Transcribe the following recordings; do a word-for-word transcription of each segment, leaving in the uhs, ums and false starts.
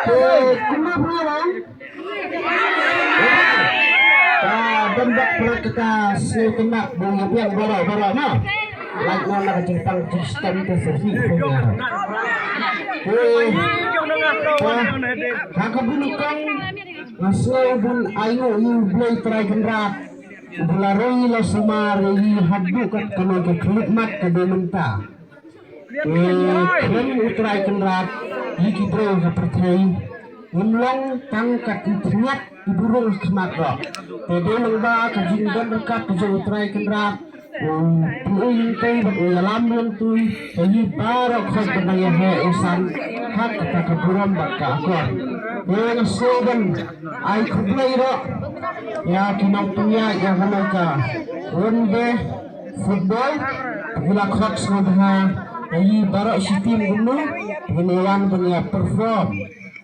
Eh, kumno phi ong? Ah, don bak prak kata sngewtynnat ba ïa biang baroh baroh na. Lait na ka jingpang jingstem te sa hi phi ong. Eh, ha ka bun kong nga sngew ban ai nguh ïa U Blei Trai Kynrad uba la roi la sumar ïa ngi haduh kat kane ka khyllipmat ka dei mynta. Te khlem U Trai Kynrad ïa ki briew ka pyrthei ngim long tang kat i khñiat i burung ha khmat ruh. Te dei lyngba ka jingdon ryngkat ka jong U Trai Kynrad, u pynïaid lynti bad u ïalam lynti ïa ngi baroh khoit ban ïa heh ïa san ha kata ka burom bad ka akor. Te nga sngewbha ban ai khublei ruh ïa ki nongpynïaid ïa kane ka One Day Football, ki la khot sngewbha ïa ngi baroh shi team kumno, ngin ïa wan ban ïa perform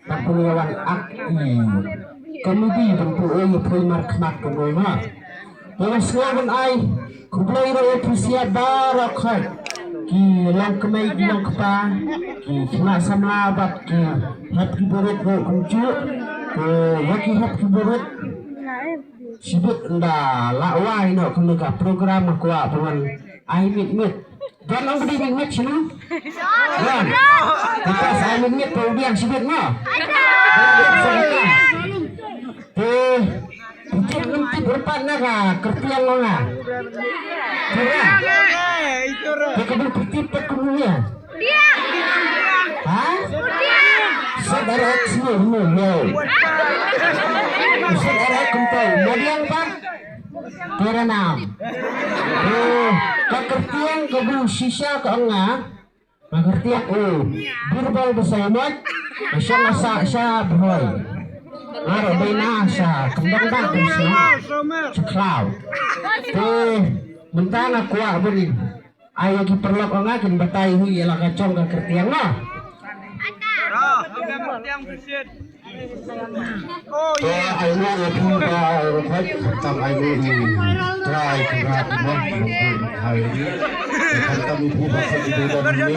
bad ban ïa wan act i comedy ban pynïaid ïa phi markhmat kumno ha. Te nga sngewbha ban ai khublei ruh ïa phi sha baroh khoit, ki longkmie ki longkpa, ki khynnah samla bad ki hep ki barit ruh kumjuh. Te ïa ki hep ki barit shibit ynda la wai noh kane ka program nga kwah ban ai mit mit. Don ong ka dei mit mit shano? Don. Kita sa ai mit mit pa u biang shibit mo. Don bit sa kita. Te phi tip ngam tip, ruh pat na ka kyrteng ong nga. Kira. Te ka bun phi tip pat kumno ïa. Ha? Sat ar ek sngewbha mo ïa. Sat ar ek kumta mo biang pat. Tera nam. Eh, ka kyrteng kaba shisha ka ong nga. Ka kyrteng u Birbal Basaiawmoit. Ka shong ka sah sha Bhoi. Nga ruh dei na sha Kymdong Bah, ka shong sha Khlaw. Te mynta nga kwah ban ai ïa ki paralok ong nga kin batai hi ïa la ka jong ka kyrteng mo. Te ai nguh ïa phi baroh khoit, khamtam ai nguh ïa U Trai Kynrad mo, ai nguh ïa phi. Khamtam ïa phi baroh khoit, ïa phi baroh khoit,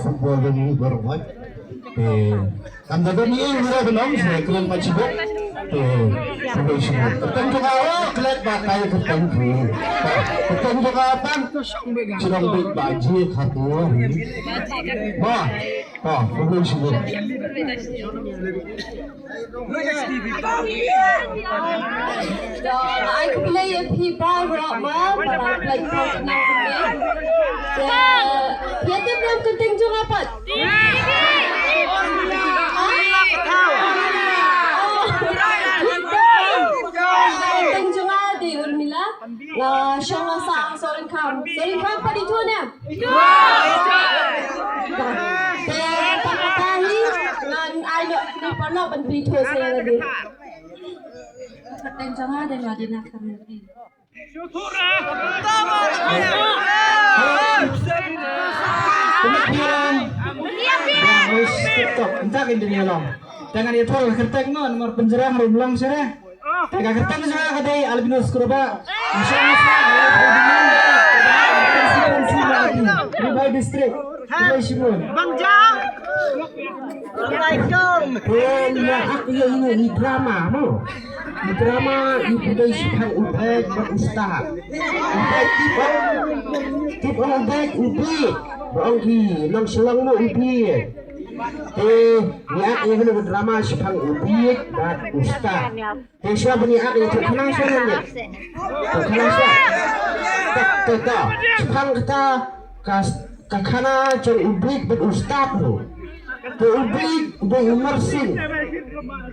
khamtam ïa phi baroh khoit. Te kam da don ïa u ruh ban ong sha kren ma chibok. Te khublei shibun. Kyrteng jong nga, oh, klet ba tai kyrteng phi. Kyrteng jong nga ban. Shnong Beit Baji Khartoum. Ba. Ba, khublei shibun. Ai khublei ïa phi baroh ma, para phleng pop na khublei. Ïa, ïa tip ïa kyrteng jong nga pat. Kyrteng jong nga dei Urmila. Nga shong nga sah Sohryngkham. Sohryngkham pat ithuh ne? Te tang kata hi ngan ai noh ïa ki paralok ban pynithuh sa ïa lade. Kyrteng jong nga dei Madina Kharmurti. Entah kin dei long. Jangan ïathuh kyrteng no, nomor pynjrang ruh long shere. Te ka kyrteng jong nga ka dei Albinus Khrobah. Nga shong nga sah, Ri Bhoi District. Khublei shibun. Bang ja. Assalamualaikum. Te nga act ïa ine i drama mo. I drama i pudei shiphang u bek bad u stad. U bek tip ong, tip ong u bek u bek. Ba ong ki nong Shillong mo u bek. Te nga act ïa kane ka drama shiphang u bek bad u stad. Te shuwa ban ïa act ïa tu khana shuwa ne. Tu khana shuwa. Ta, ta, ta. Shiphang kata ka, ka khana jong u bek bad u stad ruh. Te u bek u dei u Marsing.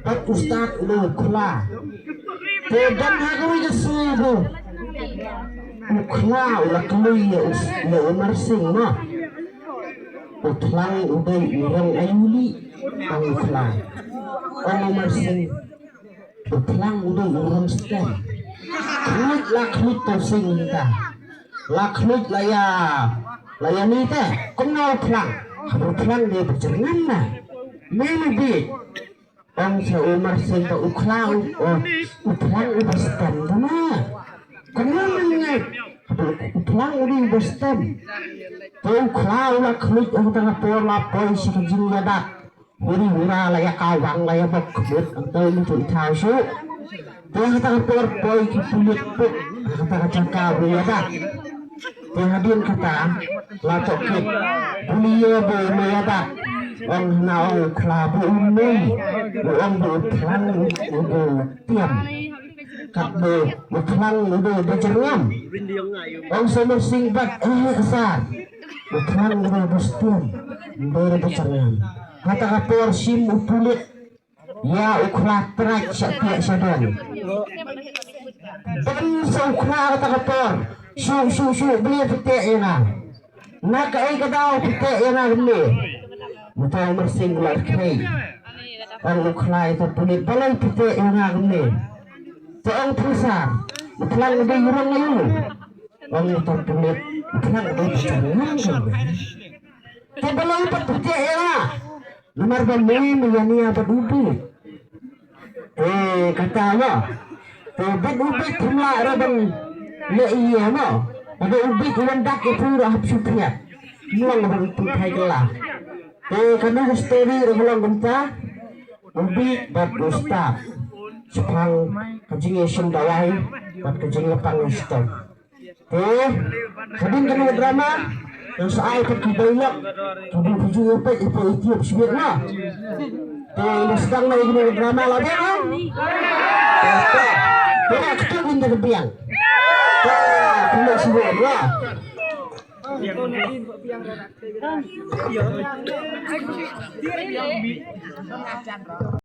Bad u stad u dei u Khla. Te don ha kawei ka sngi ruh u Khla u la kylli ïa u, ïa u Marsing mo. U Thlang u dei u rong aïu lih? Ong u Khla. Ong u Marsing. U Thlang u dei u rong stem. Khluit la khluit to sing mynta. La khluit la ïa, la ïa ni te. Kumno u Thlang? Haba u Thlang dei ba jyrngam na. Me me bit. Ong sa u Marsing ba u Khla u, o, u Thlang u ba stem da me. Kumno me ngeit? Haba u Thlang u dei u ba stem. Te u Khla u la khluit ong da ka por la poi sha ka jingïadat. Buri bura la ïa kawang la ïa bok kbut, hangto mynta i thaw shuh. Te hata ka por poi ki pulit puk hata ka jaka ba ïa dak. Te hadien kata la tohkit. Buri ïa ba ïa dak. Ong hana ong u khla ba u mei. U ong ba u phlang u ba u tiam. Katba u phlang u ba u ba jyrngam. Ong Samar Singh Bat, eh, ka sar. U phlang u ba u ba stiam. U ba u ba jyrngam. Hata ka por shim u pulit ïa u khla trai sha tiak sha don. Don sa u khla hata ka por. Shu shu shu beli pete ïa nga. Na kaei ka daw pete ïa nga kumne? Uta u Myrsing u la khei. Ong u khla ïa uta u pulit, balei pete ïa nga kumne? Te ong pisa, u phlang u dei u rong aïu? Ong uta u pulit, u phlang u dei u rong aïu? Te balei pat pete ïa nga? Namar ba mei mei ïa nia bad u bit. Eh, kata mo. Te bad u bit hynrei ra ban leh ïa mo. Bad u bit u wan dak ïa phi ruh hap shu phiat. Mlong ban pynkhai kylla. Te kane ka story ruh mlong kumta. U bit bad u stad. Shaphang ka jingïashim dawai bad ka jingïapang ïashitom. Te hadien kane ka drama, ngan sa ai pat ki dialogue, ki ba phi ju ïa peit, ïa peit ïa tiap shibit na. Te ngan sdang na ïa kane ka drama la biang, ha? Te, te, te, katu ngan da biang. Te, kane shibit na.